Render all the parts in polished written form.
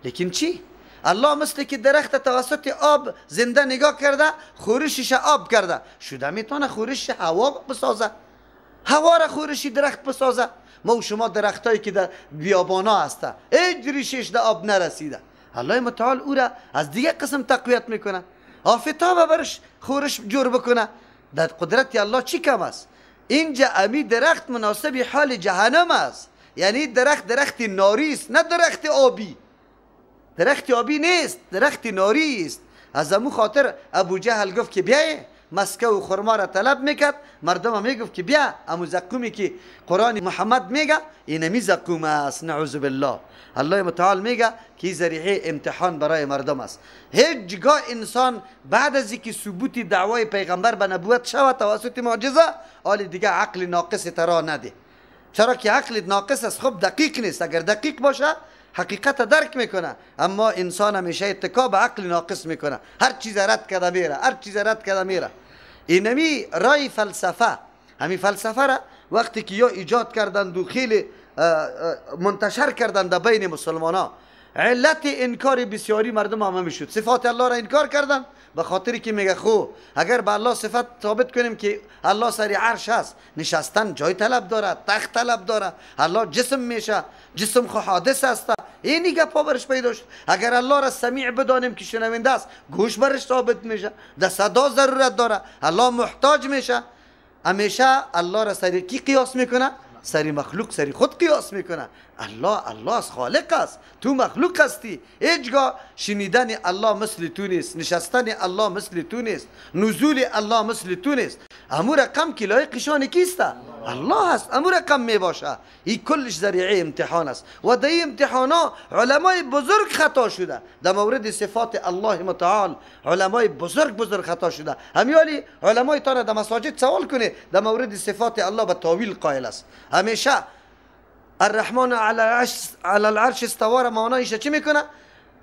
لیکن چی؟ الله مثل که درخت توسط آب زنده نگاه کرده، خورشش آب کرده، شده میتونه خورش هوا بسازه، هوا را خورشی درخت بسازه. ما و شما درختایی که در بیابانا هسته هیچ ریشش در آب نرسیده، الله متعال او را از دیگه قسم تقویت میکنه، آفتاب برش خورش جور بکنه. در قدرت الله چی کم است؟ اینجا امی درخت مناسب حال جهنم است، یعنی درخت درخت ناری است، نه درخت آبی. درخت آبی نیست، درخت ناری است. از امو خاطر ابو جهل گفت که بیای مسکه و خرما را طلب میکرد، مردم هم میگفت که بیا امو زقومی که قرآن محمد میگه اینمی زقوم است، نعوذ بالله. الله متعال میگه که ذریعه امتحان برای مردم است. هیچگاه انسان بعد از اینکه ثبوت دعوای پیغمبر به نبوت شود توسط معجزه، حال دیگه عقل ناقص ترا نده. چرا که عقل ناقص است، خب دقیق نیست. اگر دقیق باشه حقیقت درک میکنه، اما انسان همیشه اتکا به عقل ناقص میکنه، هر چیز رد کرده میره، هر چیز رد کرده میره. اینمی رای فلسفه، همین فلسفه را وقتی که یا ایجاد کردند و خیلی منتشر کردند در بین مسلمان ها، علت انکار بسیاری مردم هم میشد. صفات الله را انکار کردن به خاطری که میگه خو اگر به الله صفت ثابت کنیم که الله سر عرش است، نشستن جای طلب داره، تخت طلب داره، الله جسم میشه، جسم خو حادث است، اینی گپا برش پیدا شد. اگر الله را سمیع بدانیم که شنونده است، گوش برش ثابت میشه، در صدا ضرورت داره، الله محتاج میشه. همیشه الله را سر کی قیاس میکنه؟ سری مخلوق، سری خود قیاس میکنه. الله الله است، خالق است، تو مخلوق هستی. هیچگاه شنیدن الله مثل تو نیست، نشستن الله مثل تو نیست، نزول الله مثل تو نیست. امو رقم که لایق شان کیست؟ الله است. امو رقم میباشه. این کلش ذریعه امتحان است و در این امتحانا علمای بزرگ خطا شده در مورد صفات الله متعال. علمای بزرگ بزرگ خطا شده. همیالی علمای تانه در مساجد سوال کنه در مورد صفات الله به تاویل قائل است. همیشه الرحمن علی العرش استوى را معنایش چی میکنه؟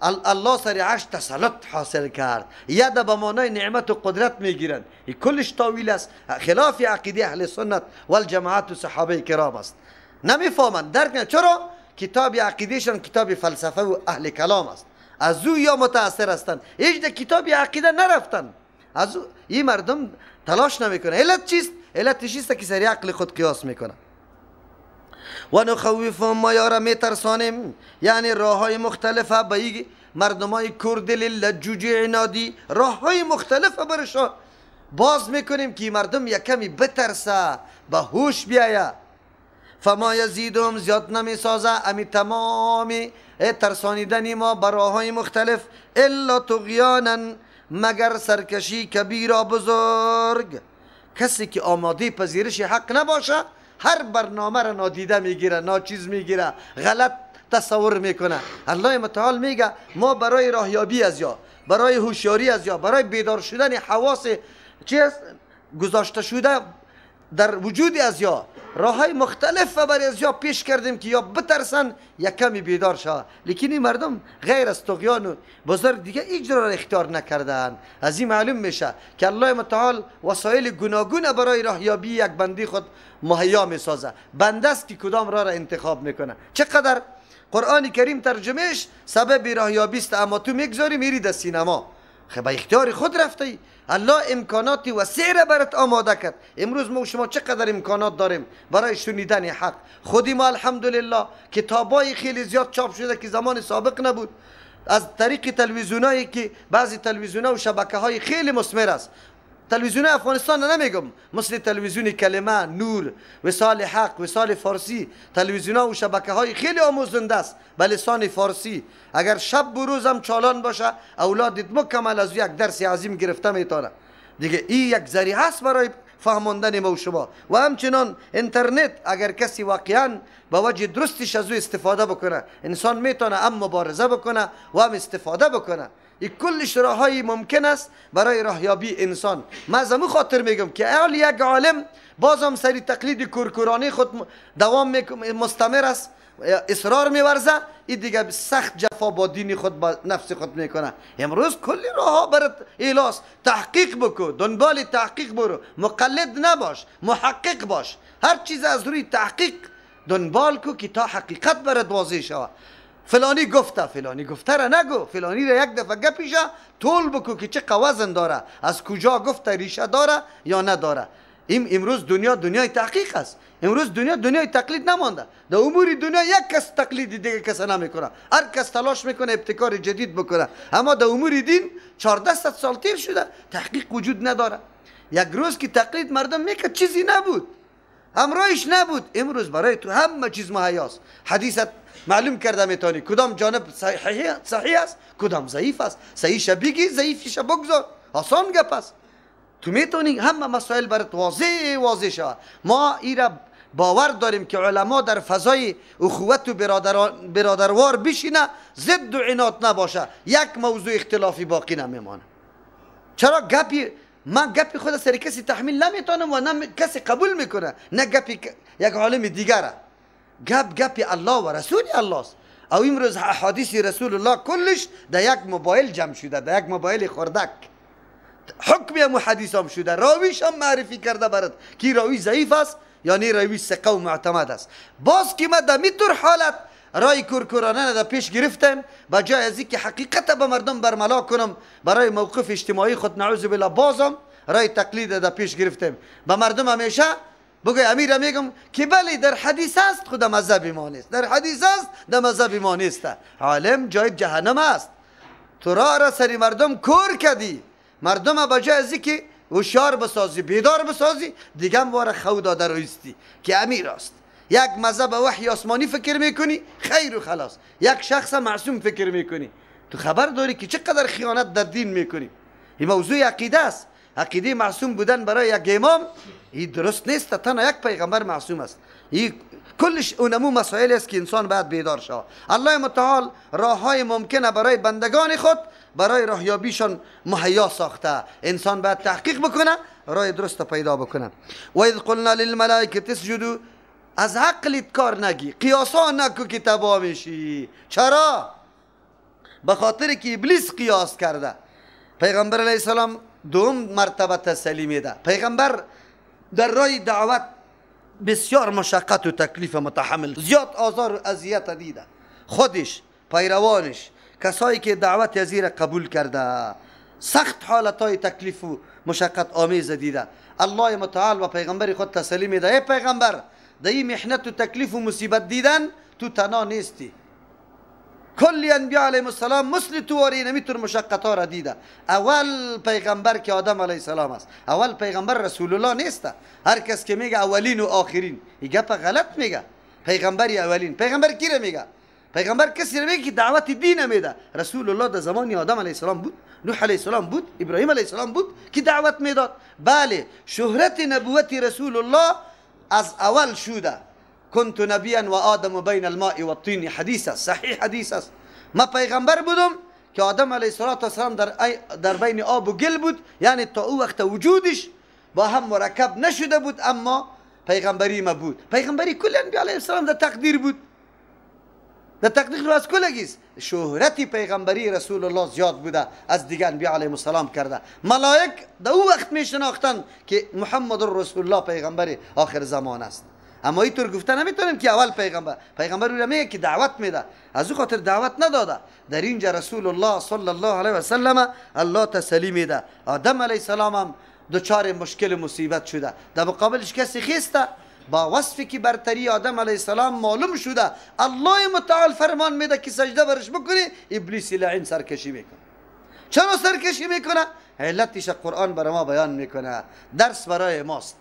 الله سر عرش تسلط حاصل کرد، ید به معنای نعمت و قدرت میگیرند. این کلش تاویل است، خلاف عقیده اهل سنت والجماعت و صحابه کرام است. نمیفهمند، درک نه. چرا؟ کتاب عقیدهشان کتاب فلسفه و اهل کلام است، از او یا متاثر هستند. هیچ در کتاب عقیده نرفتن، از او این مردم تلاش نمیکنه. علت چیست؟ علتش است که سر عقل خود قیاس میکنه. و نخوفهم، ما یارا میترسانیم، یعنی راه های مختلفه به این مردم های کردل لجوج عنادی، راه های مختلفه برشان باز میکنیم که مردم یک کمی بترسه، به هوش بیایه. فما یزیدهم، زیاد نمیسازه امی تمام ترسانیدن ما به راه های مختلف، الا طغیانا، مگر سرکشی کبیرا بزرگ. کسی که آماده پذیرش حق نباشه هر برنامه را نادیده میگیره، ناچیز میگیره، غلط تصور میکنه. الله متعال میگه ما برای راهیابی از یا، برای هوشیاری از یا، برای بیدار شدن حواس چیز گذاشته شده در وجود از یا، راه های مختلف برای از یا پیش کردیم که یا بترسن یا کمی بیدار شود. لیکن این مردم غیر از طغیان و بزرگ دیگه هیچ را اختیار نکردن. از این معلوم میشه که الله متعال وسایل گوناگون برای راهیابی یک بندی خود مهیا میسازه. بنده است که کدام راه را انتخاب میکنه. چقدر قرآن کریم ترجمهش سبب راهیابی است، اما تو میگذاری میری در سینما. خب به اختیار خود رفته ای. الله امکانات وسیع را برات آماده کرد. امروز ما شما چقدر امکانات داریم برای شنیدن حق. خودی ما الحمدلله کتابای خیلی زیاد چاپ شده که زمان سابق نبود. از طریق تلویزیونایی که بعضی تلویزیون‌ها و شبکه‌های خیلی مثمر است. تلویزیون افغانستان نمیگم، مثل تلویزیون کلمه، نور، وصال حق، وصال فارسی، تلویزیون و شبکه های خیلی آموزنده است به لسان فارسی. اگر شب و روز هم چالان باشه اولادت مکمل از یک درس عظیم گرفته میتونه. دیگه این یک ذریعه است برای فهماندن ما و شما. و همچنان اینترنت، اگر کسی واقعا به وجه درستش از او استفاده بکنه، انسان میتونه هم مبارزه بکنه و هم استفاده بکنه. این کلش راههای ممکن است برای راهیابی انسان. من از امو خاطر میگم که اول یک عالم بازم سری تقلید کورکورانه خود دوام مستمر است، اصرار میورزه، این دیگه سخت جفا با دین خود با نفس خود میکنه. امروز کلی راه برات ایلاس، تحقیق بکو، دنبال تحقیق برو، مقلد نباش، محقق باش. هر چیز از روی تحقیق دنبال کو که تا حقیقت برات واضح شود. فلانی گفته، فلانی گفته را نگو، فلانی را یک دفعه گپیشه طول بکو که چه وزن داره، از کجا گفته، ریشه داره یا نداره. امروز دنیا دنیای تحقیق است. امروز دنیا دنیای تقلید نمانده. در امور دنیا یک کس تقلید دیگه کس نمیکنه، هر کس تلاش میکنه ابتکار جدید بکنه. اما در امور دین 1400 سال تیر شده، تحقیق وجود نداره. یک روز که تقلید مردم میکرد چیزی نبود، همراهش نبود. امروز برای تو همه چیز مهیاست. حدیثت معلوم کرده میتونی کدام جانب صحیح است، کدام ضعیف است. صحیحش بگی، ضعیفش بگذار، آسان گپ است. تو میتونی همه مسائل برات واضح واضح شود. ما ایرا باور داریم که علما در فضای اخوت و برادروار بشینه، ضد و عناد نباشه، یک موضوع اختلافی باقی نمیمانه. چرا گپی من گپی خود سر کسی تحمیل نمیتونم و نه کسی قبول میکنه، نه گپی یک عالم دیگره. گپ گپی الله و رسول الله است. او امروز احادیث رسول الله کلش در یک موبایل جمع شده، در یک موبایل خردک. حکم هم حدیث هم شده، راویش هم معرفی کرده برات کی راوی ضعیف است یعنی راوی ثقه و معتمد است. باز که ما در میتور حالت رای کورکورانه در پیش گرفتم، با جای از اینکه حقیقت به مردم برملا کنم برای موقف اجتماعی خود نعوذ بالله، بازم رای تقلید در پیش گرفتم. به مردم همیشه بگوی امیر میگم که بله در حدیث است، خود مذهب ما نیست، در حدیث است، در مذهب ما نیست. عالم جای جهنم است. تو را سری مردم کور کردی، مردم به جای از اینکه هوشیار بسازی، بیدار بسازی، دیگه هم واره خو داده رویستی که امیر است. یک مذهب وحی آسمانی فکر میکنی، خیر و خلاص. یک شخص معصوم فکر میکنی، تو خبر داری که چقدر خیانت در دین میکنی. این موضوع عقیده است. عقیده معصوم بودن برای یک امام این درست نیست. تنها یک پیغمبر معصوم است. این کلش اونمو مسائل است که انسان باید بیدار شود. الله متعال راههای ممکنه برای بندگان خود برای راهیابیشان مهیا ساخته. انسان باید تحقیق بکنه، راه درست پیدا بکنه. و اذ قلنا للملائکه اسجدوا، از عقلت کار نگی، قیاسا نکو که تباه میشی. چرا؟ به خاطر که ابلیس قیاس کرده. پیغمبر علیه السلام دوم مرتبه تسلی میده. پیغمبر در راه دعوت بسیار مشقت و تکلیف متحمل، زیاد آزار و اذیت دیده. خودش، پیروانش، کسایی که دعوت ازی را قبول کرده، سخت حالتهای تکلیف و مشقت آمیز دیده. الله متعال و پیغمبر خود تسلی میده. ای پیغمبر، در این محنت و تکلیف و مصیبت دیدن تو تنها نیستی. کل انبیاء علیهم السلام مثل تو واری نمیتون مشقت ها را دیده. اول پیغمبر که آدم علیه السلام است، اول پیغمبر رسول الله نیست. هر کس که میگه اولین و آخرین، این گپ غلط میگه. پیغمبری اولین، پیغمبر کی را میگه؟ پیغمبر کسی را میگه که دعوت دین میده. رسول الله در زمان آدم علیه السلام بود، نوح علیه السلام بود، ابراهیم علیه السلام بود که دعوت میداد. بله، شهرت نبوت رسول الله از اول شده. كنت نبیا و آدم بین الماء والطین، حدیث است، صحیح حدیث است. ما پیغمبر بودم که آدم علیه السلام در بین آب و گل بود، یعنی تا او وقت وجودش با هم مرکب نشده بود، اما پیغمبری ما بود. پیغمبری کل انبیاء علیه السلام در تقدیر بود، در تقدیر رو از کلگیست. شهرت پیغمبری رسول الله زیاد بوده از دیگه انبیاء علیهم السلام کرده. ملائک در او وقت می شناختن که محمد رسول الله پیغمبر آخر زمان است. اما اینطور گفته نمیتونیم که اول پیغمبر، پیغمبر او را میگه که دعوت میده، از او خاطر دعوت نداده. در اینجا رسول الله صلی الله علیه و سلم الله تسلی میده. آدم علیه السلام هم دچار مشکل مصیبت شده، در مقابلش کسی خیسته با وصفی که برتری آدم علیه السلام معلوم شده، الله متعال فرمان میده که سجده برش بکنی، ابلیس لعین سرکشی میکنه. چرا سرکشی میکنه؟ علتش قرآن برای ما بیان میکنه. درس برای ماست،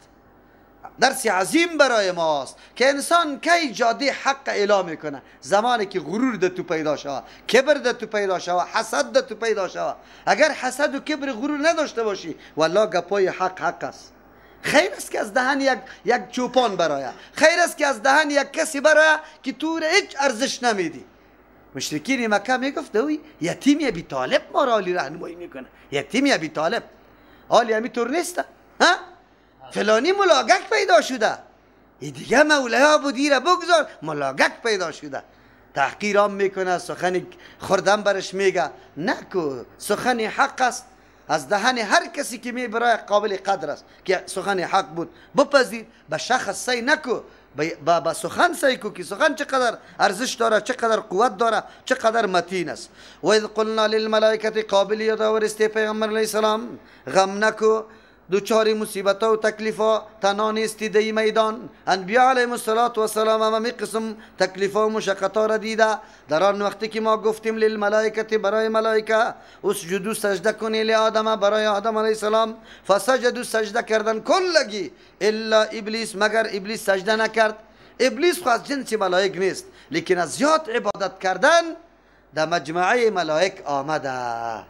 درس عظیم برای ماست که انسان کی جاده حق اعلام میکنه؟ زمانی که غرور ده تو پیدا شوه، کبر ده تو پیدا شوه، حسد ده تو پیدا شوه. اگر حسد و کبر غرور نداشته باشی، والله گپای حق حق است. خیر است که از دهن یک چوپان برایه، خیر است که از دهن یک کسی برایه که تو را هیچ ارزش نمیدی. مشرکین مکه میگفت دوی یتیم ابی طالب ما را عالی راهنمایی میکنه، یتیم ابی طالب عالی همیطور نیست ها؟ فلانی ملاگک پیدا شده، ای دیگه مولیا بودی را بگذار، ملاگک پیدا شده. تحقیرام میکنه، سخن خوردن برش میگه. نکو، سخن حق است، از دهن هر کسی که می برای قابل قدر است که سخن حق بود بپذیر. به شخص سی نکو، با سخن سیکو که سخن چقدر ارزش داره، چقدر قوت داره، چقدر متین است. و اذ قلنا للملائکه قابل یادآورستی پیغمبر علیه السلام، غم نکو، دوچار مصیبت و تکلیفا تنها نیستی دی میدان. انبیا علیهم الصلاة والسلام هم همی قسم تکلیفا و مشقتا را دیده. در آن وقتی که ما گفتیم للملائکه برای ملائکه اسجدوا سجده کنی لآدم برای آدم علیه السلام، فسجدوا سجده کردن کلگی الا ابلیس، مگر ابلیس سجده نکرد. ابلیس خو از جنس ملائک نیست، لیکن از زیاد عبادت کردن در مجمعه ملائک آمده،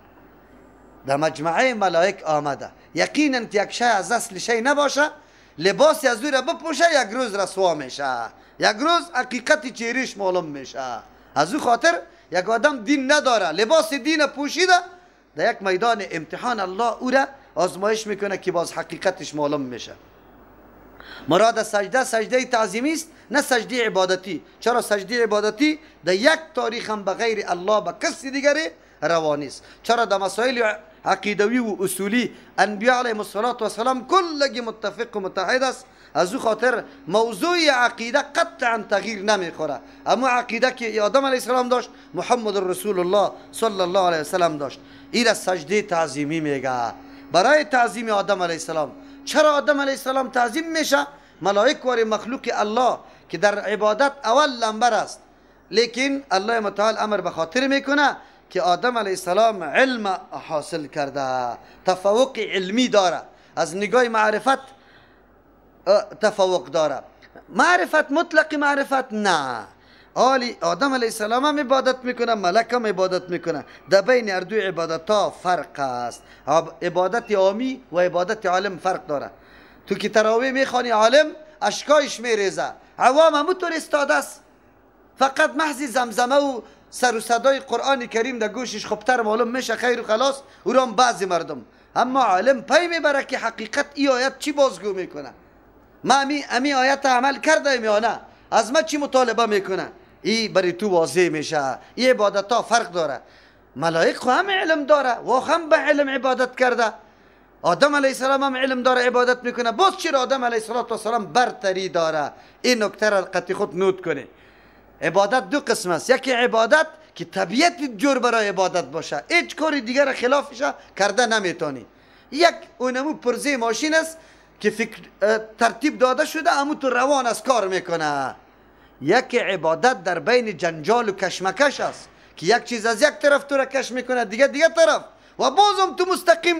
در مجمعه ملائک آمده. یقینا که یک شی از اصل شی نباشه، لباس از او را بپوشه، یک روز رسوا میشه، یک روز حقیقت چهرهش معلوم میشه. از او خاطر یک آدم دین نداره، لباس دین پوشیده، در یک میدان امتحان الله او را آزمایش میکنه که باز حقیقتش معلوم میشه. مراد سجده سجده تعظیمی است، نه سجده عبادتی. چرا سجده عبادتی در یک تاریخ هم بغیر الله به کسی دیگری روا نیست. چرا در مسائل عقیدوی و اصولی انبیاء علیهم الصلاة والسلام کلگی متفق و متحد است. از او خاطر موضوع عقیده قطعا تغییر نمیخوره. اما عقیده که آدم علیه السلام داشت، محمد رسول الله صلی الله علیه وسلم داشت، این سجده تعظیمی میگه برای تعظیم آدم علیه السلام. چرا آدم علیه السلام تعظیم میشه؟ ملائک واری مخلوق الله که در عبادت اول لمبر است، لیکن الله متعال امر به خاطر میکنه که آدم علیه السلام علم حاصل کرده، تفوق علمی داره، از نگاه معرفت تفوق داره. معرفت مطلق معرفت نه، آلی آدم علیه السلام هم عبادت میکنه، ملک هم عبادت میکنه. در بین هر دو عبادت ها فرق است. عبادت عامی و عبادت عالم فرق داره. تو که تراویح میخوانی عالم اشکایش میریزه، عوام همونطور استاده است، فقط محض زمزمه و سر و صدای قرآن کریم در گوشش خوبتر معلوم میشه، خیر و خلاص. او را بعضی مردم. اما عالم پی میبره که حقیقت ای آیت چی بازگو میکنه، ما امی آیت عمل کرده یا نه، از ما چی مطالبه میکنه، ای برای تو واضح میشه. ای عبادت ها فرق داره. ملائک خو هم علم داره و هم به علم عبادت کرده، آدم علیه السلام هم علم داره عبادت میکنه، باز چرا آدم علیه السلام برتری داره؟ این نکته را قطعی خود نوت کنه. عبادت دو قسم است، یکی عبادت که طبیعت جور برای عبادت باشه، هیچ کاری دیگر خلافش کرده نمیتونی. یک اونمو پرزه ماشین است که فکر ترتیب داده شده، امو تو روان از کار میکنه. یک عبادت در بین جنجال و کشمکش است که یک چیز از یک طرف تو را کش میکنه، دیگه طرف، و بازم تو مستقیم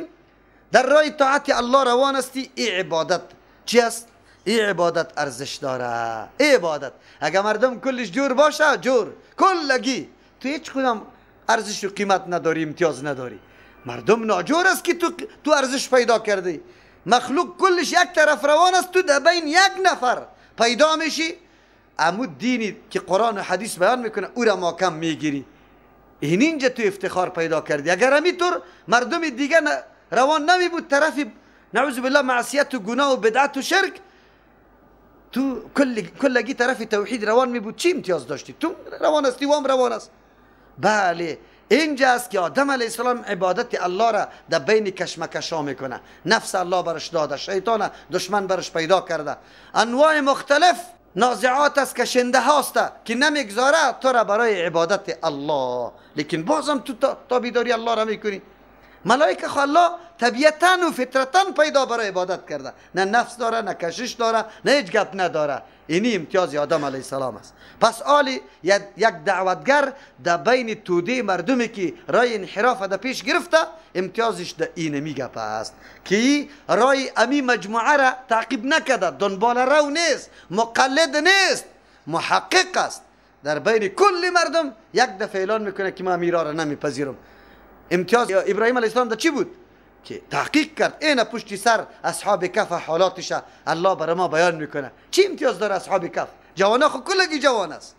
در راه طاعت الله روان هستی. ای عبادت چی است؟ ای عبادت ارزش داره. ای عبادت اگر مردم کلش جور باشه، جور کلگی، تو هیچ کدام ارزش و قیمت نداری، امتیاز نداری. مردم ناجور است که تو ارزش پیدا کردی. مخلوق کلش یک طرف روان است، تو در بین یک نفر پیدا میشی، امو دینی که قرآن و حدیث بیان میکنه او را محکم میگیری. این اینجا تو افتخار پیدا کردی. اگر همینطور مردم دیگه روان نمی بود طرف نعوذ بالله معصیت و گناه و بدعت و شرک، تو کلگی طرف توحید روان می بود، چی امتیاز داشتی؟ تو روان استی و هم روان است. بله اینجا است که آدم علیه السلام عبادت الله را در بین کشمکشا میکنه. نفس الله برش داده، شیطان دشمن برش پیدا کرده، انواع مختلف نازعات است، کشنده هاست که نمیگذاره تو را برای عبادت الله، لیکن بازم تو تابعداری الله را میکنی. ملائکه خو الله طبیعتا و فطرتا پیدا برای عبادت کرده، نه نفس داره، نه کشش داره، نه هیچ گپ نداره. اینی امتیاز آدم علیه السلام است. پس آلی یک دعوتگر در بین توده مردمی که رای انحراف در پیش گرفته، امتیازش در اینمی گپ است که رای امی مجموعه را تعقیب نکرده، دنبال رو نیست، مقلد نیست، محقق است. در بین کل مردم یک دفعه اعلان میکنه که من امیرا را نمیپذیرم. امتیاز ابراهیم علیه السلام در چی بود؟ که تحقیق کرد. این پشتی سر اصحاب کف حالاتش الله برای ما بیان میکنه. چی امتیاز داره اصحاب کف؟ جوانا خو کلگی جوان است.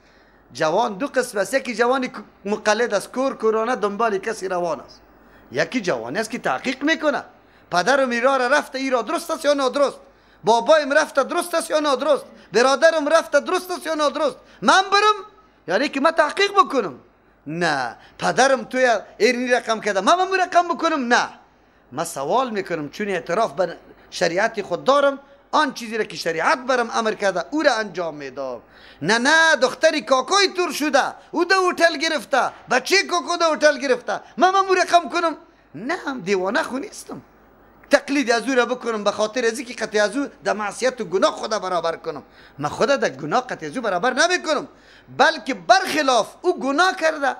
جوان دو قسم است، یکی جوانی مقلد است، کور کورانه دنبال کسی روان است، یکی جوانی است که تحقیق میکنه. پدرم ایرا را رفته، ایرا درست است یا نادرست؟ بابایم رفته درست است یا نادرست؟ برادرم رفته درست است یا نادرست؟ من برم یعنی که من تحقیق بکنم؟ نه. پدرم توی اینی رقم کرده، من هم رقم بکنم؟ نه. من سوال میکنم، چون اعتراف به شریعت خود دارم، آن چیزی را که شریعت برم امر کرده او را انجام میدم. نه نه، دختری کاکای تور شده، او ده هتل گرفته، بچه کاکو ده هتل گرفته، من او رقم کنم؟ نه، هم دیوانه خو نیستم تقلید از او را بکنم به خاطر از اینکه قطع از او در معصیت و گناه خود برابر کنم. من خود در گناه قطع از او برابر نمیکنم، بلکه برخلاف او گناه کرده،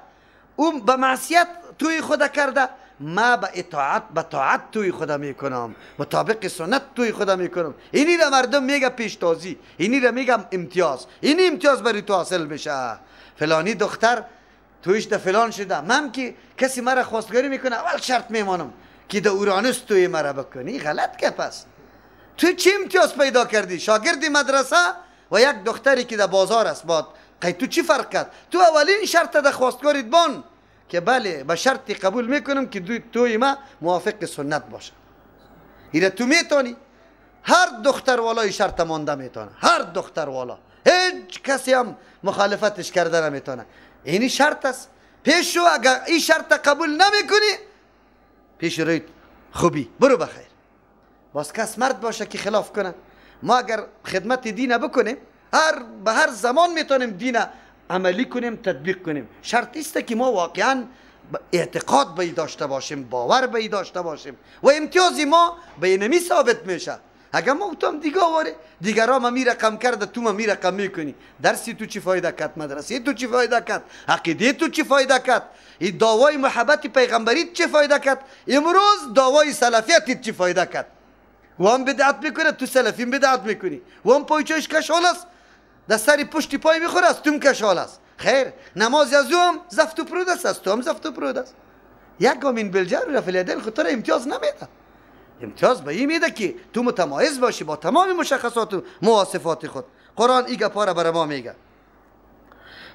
او به معصیت توی خود کرده، ما به اطاعت به طاعت توی خدا میکنم، مطابق سنت توی خدا میکنم. اینی را مردم میگه پیشتازی، اینی را میگم امتیاز، اینی امتیاز برای تو حاصل میشه. فلانی دختر تویش ده فلان شده، من که کسی مرا خواستگاری میکنه اول شرط میمانم که ده اورانوس توی مرا بکنی. غلط که پس تو چی امتیاز پیدا کردی؟ شاگردی مدرسه و یک دختری که در بازار است باد قی تو چی فرق کرد؟ تو اولین شرط ده خواستگاریت بان که بله به شرطی قبول میکنم که توی ما موافق سنت باشه. ایره تو میتونی، هر دختر والای شرط مانده میتونه، هر دختر والا، هیچ کسی هم مخالفتش کرده نمیتونه. اینی شرط است. پیش شو، اگر این شرط قبول نمیکنی پیش روی خوبی برو بخیر. باز کس مرد باشه که خلاف کنه. ما اگر خدمت دین بکنیم، هر به هر زمان میتونیم دین عملی کنیم، تطبیق کنیم. شرط است که ما واقعا اعتقاد به داشته باشیم، باور به داشته باشیم و امتیاز ما به اینمی ثابت میشه. اگر ما تو هم دیگه آواره دیگران ما می رقم کرده، تو ما می رقم میکنی، درسی تو چی فایده کرد، مدرسه تو چی فایده کرد، عقیده تو چی فایده کرد، این دعوای محبت پیغمبری چی فایده کرد، امروز دعوای سلفیت چی فایده کرد. و هم بدعت میکنه، تو سلفی بدعت میکنی، و هم پایچش کشال است، در سر پشت پای میخوره است، تو هم کشال است. خیر، نماز از او هم زفت و پرود است، از تو هم زفت و پرود است. یک گام این بلجر و رفع خود تو را امتیاز نمیده. امتیاز به این میده که تو متمایز باشی با تمام مشخصات و مواصفات خود. قرآن ای گپا را برای ما میگه.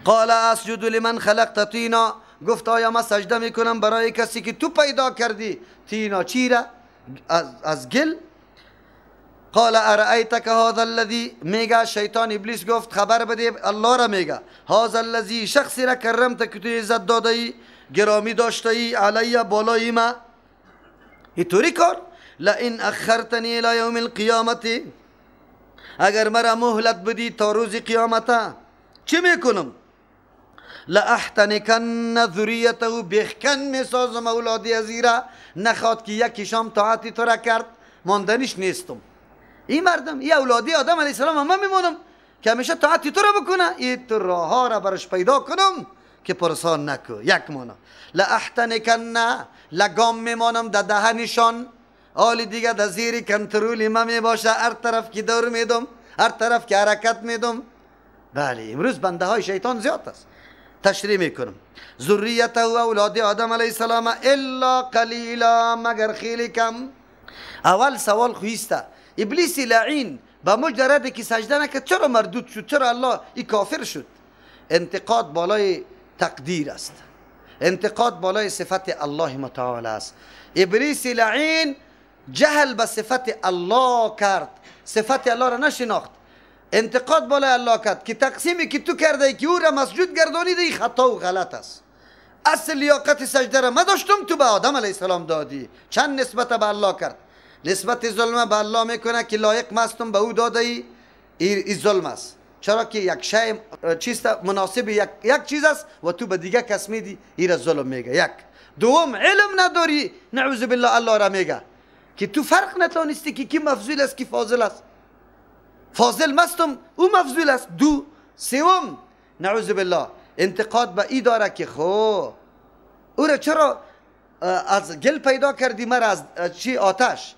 قال اسجد لمن خلقت طینا، گفت آیا ما سجده میکنم برای کسی که تو پیدا کردی. طینا چی را؟ از گل. قال ارأیتک هذا الذی، میگه شیطان ابلیس گفت خبر بده الله را، میگه هذا الذی، شخصی را کرمت که تو عزت داده ای، گرامی داشته ای، علی بالای ما، اینطوری کار. لئن اخرتنی الی یوم القیامت، اگر مرا مهلت بدی تا روز قیامت چی میکنم؟ لأحتنکن ذریته، بخکن میسازم اولادی ازیرا، نخواد که یکیشام طاعتی تو را کرد، ماندنیش نیستم. این مردم، این اولادی آدم علیه السلام من میمونم که همیشه طاعتی تو را بکنه، این تو راه ها را برش پیدا کنم که پرسان نکو. یک مانا لأحتنکن، لگام میمانم در دهنشان، آل دیگه در زیر کنترل ما می باشه، هر طرف که دور میدم، هر طرف که حرکت میدم. بله امروز بنده های شیطان زیاد است. تشریح میکنم. ذریته اولاد آدم علیه السلام الا قلیلا، مگر خیلی کم. اول سوال خویسته ابلیس لعین به مجرد که سجده نکرد چرا مردود شد؟ چرا الله ای کافر شد؟ انتقاد بالای تقدیر است، انتقاد بالای صفت الله متعال است. ابلیس لعین جهل به صفت الله کرد، صفت الله را نشناخت، انتقاد بالای الله کرد که تقسیمی که تو کرده که او را مسجود گردانیده خطا و غلط است. اصل لیاقت سجده را ما داشتم، تو به آدم علیه السلام دادی. چند نسبت به الله کرد؟ نسبت ظلم به الله میکنه که لایق مستم به او داده ای، ای ظلم است. چرا که یک شی چیز مناسب یک چیز است و تو به دیگه کس میدی، ای را ظلم میگه. یک. دوم علم نداری، نعوذ بالله الله را میگه که تو فرق نتانستی که کی مفضول است کی فاضل است. فاضل مستم او مفضول است. دو. سوم نعوذ بالله انتقاد به ای داره که خو او را چرا از گل پیدا کردی مرا از چی آتش؟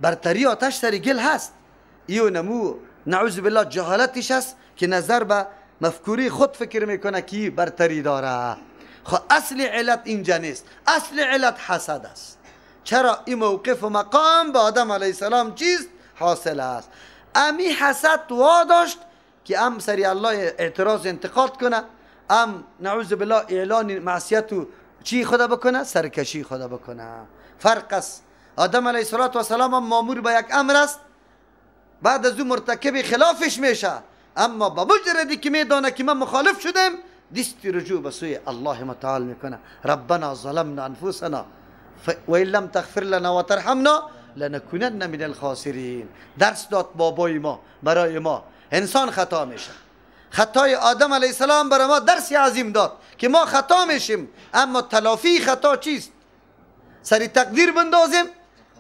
برتری آتش سر گل هست. ایو نمو نعوذ بالله جهالتش است که نظر به مفکوری خود فکر میکنه که برتری داره. خب اصل علت اینجا نیست، اصل علت حسد است. چرا این موقف و مقام به آدم علیه السلام چیست حاصل است؟ امی حسد واداشت که ام سری الله اعتراض انتقاد کنه، ام نعوذ بالله اعلان معصیت و چی خدا بکنه، سرکشی خدا بکنه. فرق است. آدم علیه السلام هم مامور به یک امر است، بعد از او مرتکب خلافش میشه، اما با مجردی که میدانه که من مخالف شدم دست رجوع به سوی الله متعال میکنه. ربنا ظلمنا انفسنا و ان لم تغفر لنا و ترحمنا لنکونن من الخاسرین. درس داد بابای ما برای ما. انسان خطا میشه. خطای آدم علیه السلام برای ما درس عظیم داد که ما خطا میشیم، اما تلافی خطا چیست؟ سری تقدیر بندازیم،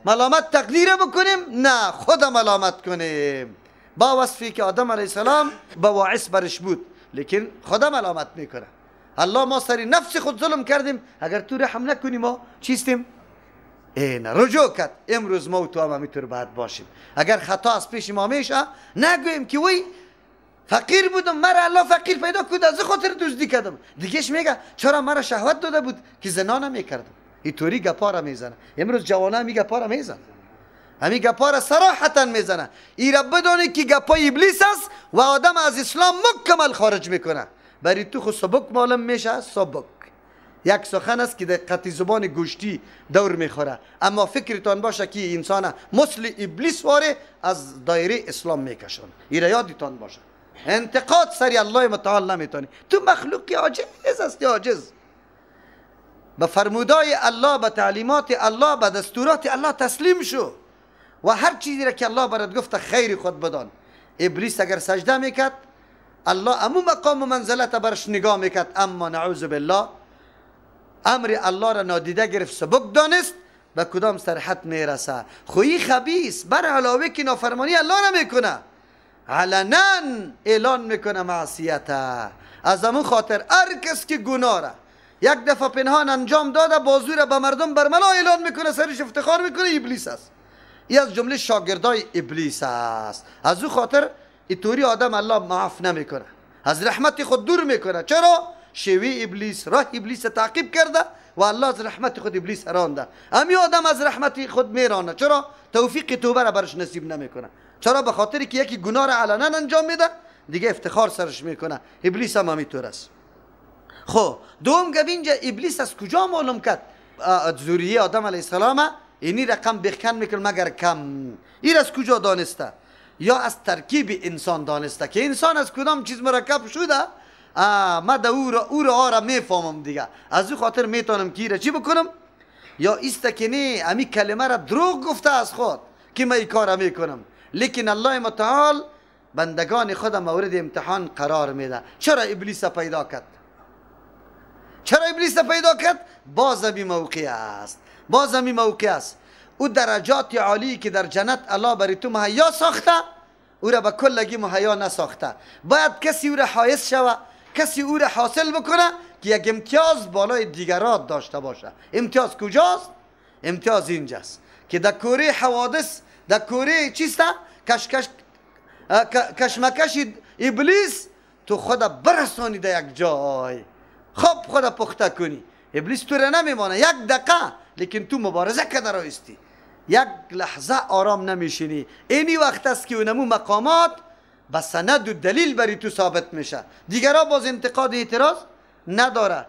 ملامت تقدیر بکنیم؟ نه، خود ملامت کنیم. با وصفی که آدم علیه السلام با واعظ برش بود، لیکن خدا ملامت میکنه. الله ما سری نفس خود ظلم کردیم، اگر تو رحم نکنی ما چیستیم؟ این رجوع کرد. امروز ما و تو هم همینطور باید باشیم. اگر خطا از پیش ما میشه نگوییم که وی فقیر بودم، مرا الله فقیر پیدا کرد، از خاطر دزدی کردم. دیگهش میگه چرا مرا شهوت داده بود که زنا نمیکردم. اینطوری گپا را میزنه. امروز جوانا می گپا را میزنه، همین گپا را صراحتا میزنه. ای را بدانی که گپای ابلیس است و آدم از اسلام مکمل خارج میکنه. برای تو خود سبک معلوم میشه، سبک یک سخن است که دقت زبان گوشتی دور میخوره، اما فکرتان باشه که انسان مثل ابلیس واره از دایره اسلام میکشن. ای را یادتان باشه. انتقاد سری الله متعال نمیتونی. تو مخلوقی عاجز هستی، عاجز. به فرمودای الله، به تعلیمات الله، به دستورات الله تسلیم شو و هر چیزی را که الله برات گفته خیر خود بدان. ابلیس اگر سجده میکرد الله امو مقام و منزلت برش نگاه میکرد، اما نعوذ بالله امر الله را نادیده گرفت، سبک دانست، به کدام سرحد میرسه؟ خویی خبیث بر علاوه که نافرمانی الله را میکنه، علنا اعلان میکنه معصیت. از امو خاطر هر کس که گناه را یک دفعه پنهان انجام داده، بازو را به مردم برملا اعلان میکنه، سرش افتخار میکنه، ابلیس است. ای از جمله شاگردای ابلیس است. از او خاطر اینطوری آدم الله معاف نمیکنه، از رحمت خود دور میکنه. چرا؟ شیوه ابلیس، راه ابلیس تعقیب کرده و الله از رحمت خود ابلیس رانده. امی آدم از رحمت خود میرانه. چرا؟ توفیق توبه را برش نصیب نمیکنه. چرا؟ به خاطر که یکی گناه را علنا انجام میده، دیگه افتخار سرش میکنه. ابلیس هم همینطور است. خب دوم گپ اینجا ابلیس از کجا معلوم کرد ذریه آدم علیه السلام اینی رقم بخکن میکنه مگر کم؟ این از کجا دانسته؟ یا از ترکیب انسان دانسته که انسان از کدام چیز مرکب شده، ما ده او را آره میفهمم دیگه، از او خاطر میتونم که را چی بکنم؟ یا ایسته که نه، امی کلمه را دروغ گفته از خود که من این کار میکنم، لیکن الله متعال بندگان خود مورد امتحان قرار میده. چرا ابلیس پیدا کرد؟ چرا ابلیس پیدا کرد؟ باز همی موقع است، باز همی موقع است. او درجات عالی که در جنت الله برای تو مهیا ساخته، او را به کلگی مهیا نساخته. باید کسی او را حایز شوه، کسی او را حاصل بکنه که یک امتیاز بالای دیگرات داشته باشه. امتیاز کجاست؟ امتیاز اینجاست که در کوره حوادث، در کوره چیست؟ کشمکش ابلیس تو خود برسانی در یک جای، خب خود پخته کنی. ابلیس تو را نمیمانه یک دقیقه، لیکن تو مبارزه کرده رایستی، یک لحظه آرام نمیشینی. اینی وقت است که اونمو مقامات به سند و دلیل بری تو ثابت میشه. دیگرها باز انتقاد اعتراض نداره.